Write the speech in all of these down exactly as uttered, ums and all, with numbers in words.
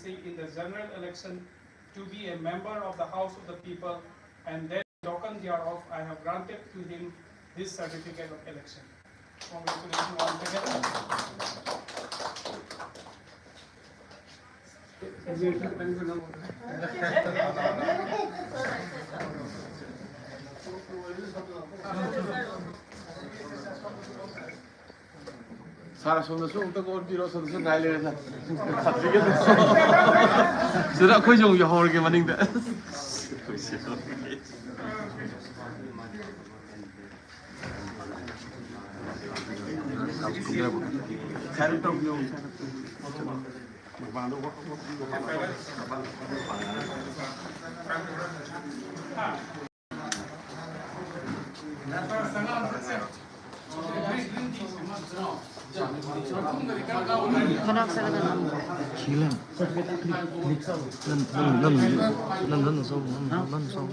in the general election to be a member of the House of the People, and then token thereof, I have granted to him this certificate of election. Congratulations once again. Sir, ꯁꯣꯝꯗꯁꯨ ꯑꯃꯨꯛꯇ ꯀꯣꯟꯕꯤꯔꯣ, ꯁꯣꯝꯗꯁꯨ ꯉꯥꯏ ꯂꯩꯔꯦ, sir꯫ ꯁꯤꯗ ꯑꯩꯈꯣꯏꯁꯨ ꯑꯃꯨꯛ ꯌꯥꯎꯍꯧꯔꯒꯦ ꯃꯅꯤꯡꯗ꯫ ꯃꯅꯥꯛ ꯆꯠꯂꯒ ꯅꯝꯃꯣ꯫ ꯁꯤꯂꯪ꯫ ꯅꯝ, ꯅꯝ, ꯅꯝ, ꯅꯝ, ꯅꯝ, ꯅꯝ, ꯅꯝ, ꯅꯝ, ꯅꯝ, ꯅꯝ꯫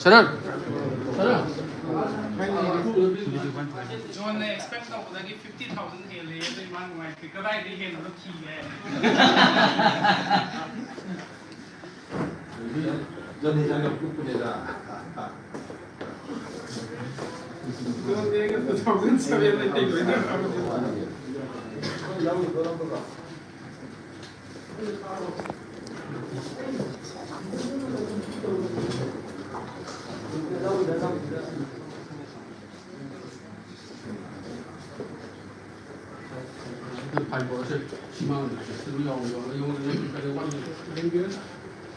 Sharan. John-na expect ꯇꯧꯕꯗꯒꯤ fifty thousand ꯍꯦꯜꯂꯦ, ꯑꯗꯨ ꯏꯃꯥ ꯅꯨꯡꯉꯥꯏꯇꯦ, ꯀꯗꯥꯏꯗꯒꯤ ꯍꯦꯟꯅꯅꯣ ꯊꯤꯒꯦ꯫ John-ꯅ ꯏꯆꯥꯅ ꯀꯨꯞꯄꯅꯦꯗ꯫ John-ꯅ two thousand seven ꯗ ꯇꯦꯛ ꯑꯣꯏꯅ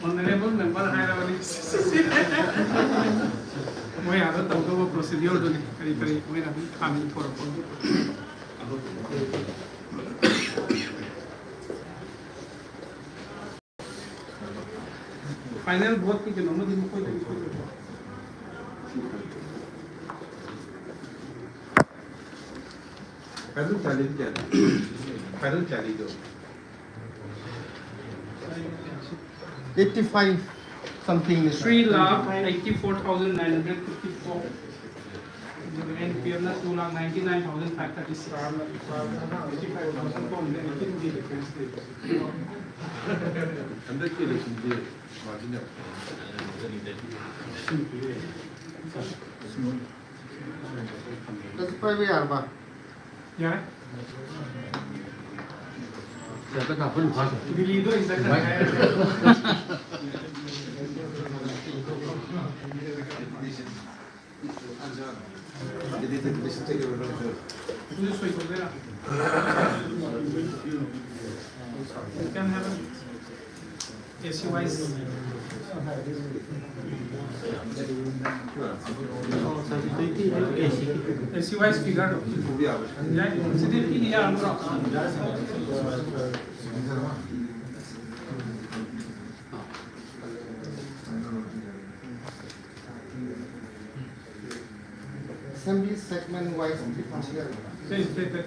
Honorable member ꯍꯥꯏꯔꯕꯅꯤ꯫ ꯃꯣꯏ ꯑꯥꯗ ꯇꯧꯗꯧꯕ procedure ꯗꯨꯅꯤ꯫ ꯀꯔꯤ ꯀꯔꯤ ꯃꯣꯏꯅ ꯑꯗꯨꯝ ꯈꯥꯃꯤ ꯊꯣꯔꯛꯄ꯫ Final vote ꯀꯤ ꯀꯩꯅꯣꯃꯗꯤ ꯃꯈꯣꯏꯗꯒꯤ ꯊꯣꯛꯂꯛꯄ꯭ꯔꯣ? Final tallyꯗꯤ ꯀꯌꯥꯅꯣ? Final tallyꯗꯣ? Eighty-five something ꯅꯤ, sir. Three lakh eighty-four thousand nine hundred fifty-four. ꯑꯗꯨꯒ NPFꯅ two lakh ninety-nine thousand five thirty-six. ꯍꯟꯗꯛꯀꯤ electionꯗꯤ margin ꯌꯥꯝ ꯐꯩ꯫ ꯑꯗꯨ ꯄꯥꯏꯕ ꯌꯥꯔꯕ? ꯌꯥꯔꯦ꯫ ꯗꯤꯜꯂꯤꯗ ꯑꯣꯏꯅ ꯆꯠꯈ꯭ꯔꯦ꯫ ꯑꯗꯨꯗꯤ ꯁꯣꯏꯗꯣꯛꯂꯦꯅ꯫ You can have a ACWise, ACWise figure. ꯁꯤꯗꯤ ꯄꯤꯅꯤ ꯌꯥꯔꯝꯗ꯭ꯔꯣ? Assembly segment wise ꯁꯦ, ꯁꯦ, ꯁꯦ, ꯁꯦ꯫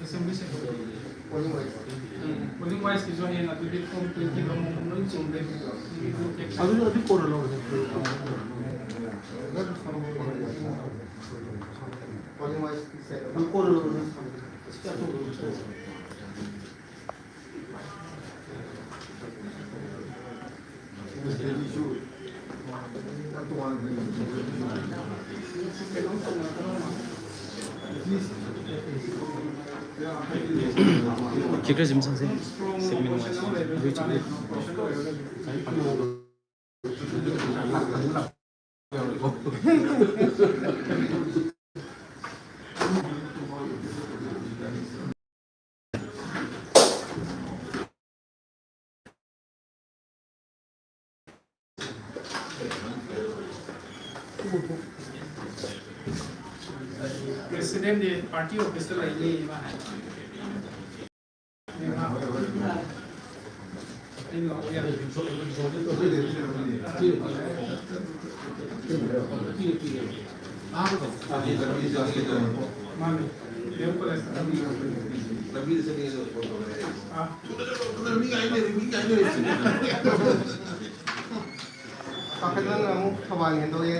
Assembly segment꯫ Polling wise꯫ ꯎꯝ, polling wise ꯀꯤꯁꯨ ꯍꯌꯦꯡ ꯑꯗꯨꯗꯤ form twenty ꯔꯣꯝ ꯂꯣꯏ ꯆꯨꯝꯗꯦ꯫ ꯑꯗꯨ, ꯑꯗꯨ ꯀꯣꯟꯅ ꯂꯧꯔꯁꯦ꯫ Polling wise ꯀꯤꯁꯦ꯫ ꯑꯗꯨ ꯀꯣꯟꯅ ꯂꯧꯔꯁꯦ꯫ ꯈꯤꯈ꯭ꯔ ꯖꯤꯝ ꯁꯪꯁꯦ꯫ Segment wise. President ꯗꯤ party office ꯇ ꯂꯩꯅꯤ ꯏꯃꯥ꯫ ꯃꯥꯅꯦ꯫ ꯗꯤ ꯑꯦꯝ ꯀꯣꯂꯦꯖꯇ ꯇꯝꯃꯤ꯫ ꯑꯥ꯫ ꯄꯥꯈꯠꯃꯟꯗꯅ ꯑꯃꯨꯛ ꯊꯧꯕꯥꯜ ꯍꯦꯟꯗꯣꯛꯑꯦ꯫